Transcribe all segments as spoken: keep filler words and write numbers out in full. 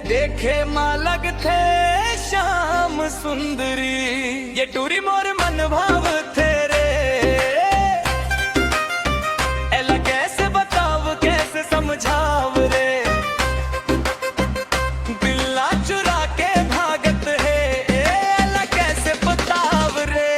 देखे मा लगथे श्याम सुंदरी, ये टूरी मोर मन भावथे रे। एला कैसे बताव, कैसे समझाव रे, दिल ला चुरा के भागत हे। एला कैसे बताव रे,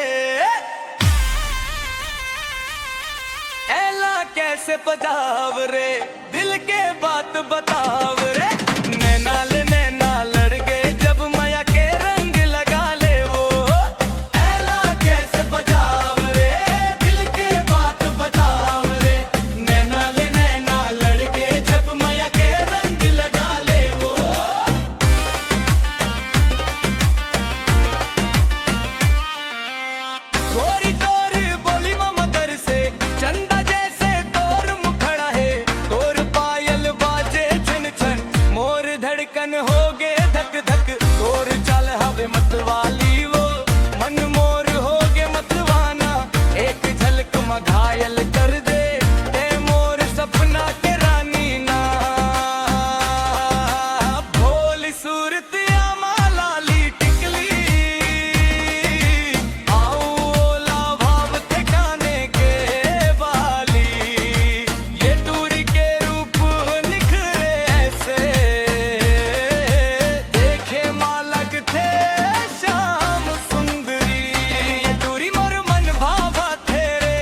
एला कैसे बताव रे, दिल के बात बताव रे। नैना ले नैना लड़ के जब मया के रंग लगा ले वो, एला कैसे बताव रे, दिल के बात बताव रे। नैना ले नैना लड़ के जब मया के रंग लगा ले वो। गोरी तोर बोली म मधुर से, चंदा जैसे तोर मुखड़ा हे, तोर पायल बाजे छन छन, मोर धड़कन होगे धक धक, तोर चाल हवे मतवाली वो, मन मोर होगे मतवाना, एक झलक म घायल कर दे, ते मोर सपना के रानी ना। भोली सूरतिया मा लाली टिकली, आऊ ओला भाव ठिकाने के बाली, ये टूरी के रूप निखरे ऐसे, देखे मा लगथे श्याम सुंदरी, ये टूरी मोर मन भावथे रे।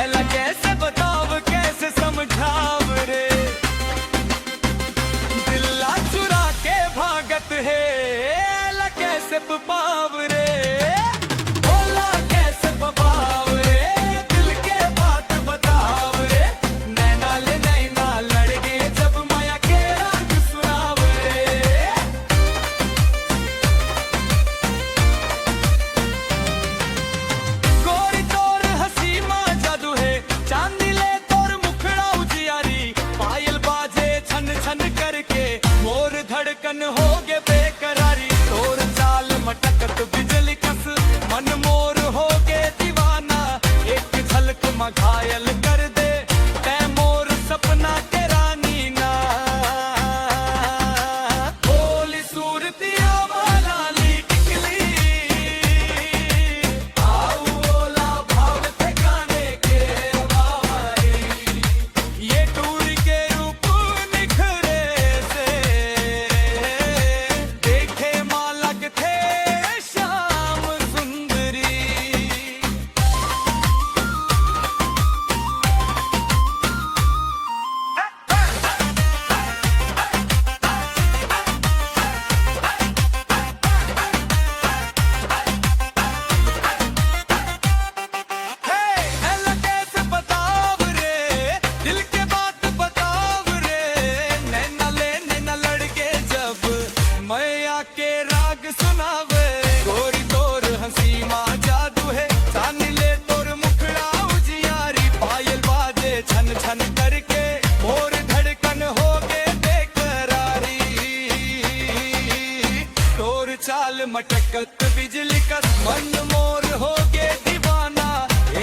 एला कैसे बताव, कैसे समझाव रे, दिल ला चुरा के भागत हे। एला कैसे पाव रे, ओला कैसे पाव रे, दिल के बात बताव रे। नैना ले नैना लड़ के जब मया के राग सुनाव रे। गोरी तोर हंसी मा जादू हे, चांदी ले तोर मुखड़ा उजियारी, पायल बाजे छन छन करके, मोर धड़कन होगे बेकरारी, तोर चाल मटकत बिजली कस, मन मोर होगे दीवाना, एक झलक म घायल कर दे, तै मोर सपना के रानी ना। भोली सूरतिया मा लाली टिकली, आऊ ओला भाव ठिकाने के बावरी, ये टूरी के रूप निखरे से, देखे मा लगथे श्याम सुंदरी। हे, एला कैसे बताव रे, दिल के बात बताव रे, नैना ले नैना लड़ के जब मया के राग सुनावे। गोरी तोर हंसी मा जादू हे, चांदी ले तोर मुखड़ा उजियारी, पायल बाजे छन छन करके, मोर धड़कन होगे बेकरारी, तोर चाल मटकत बिजली कस, मन मोर होगे दीवाना,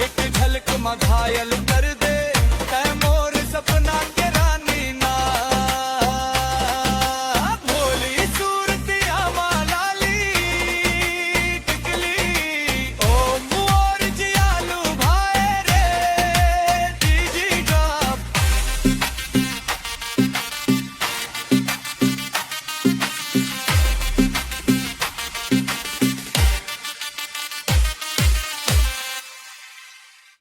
एक झलक म घायल कर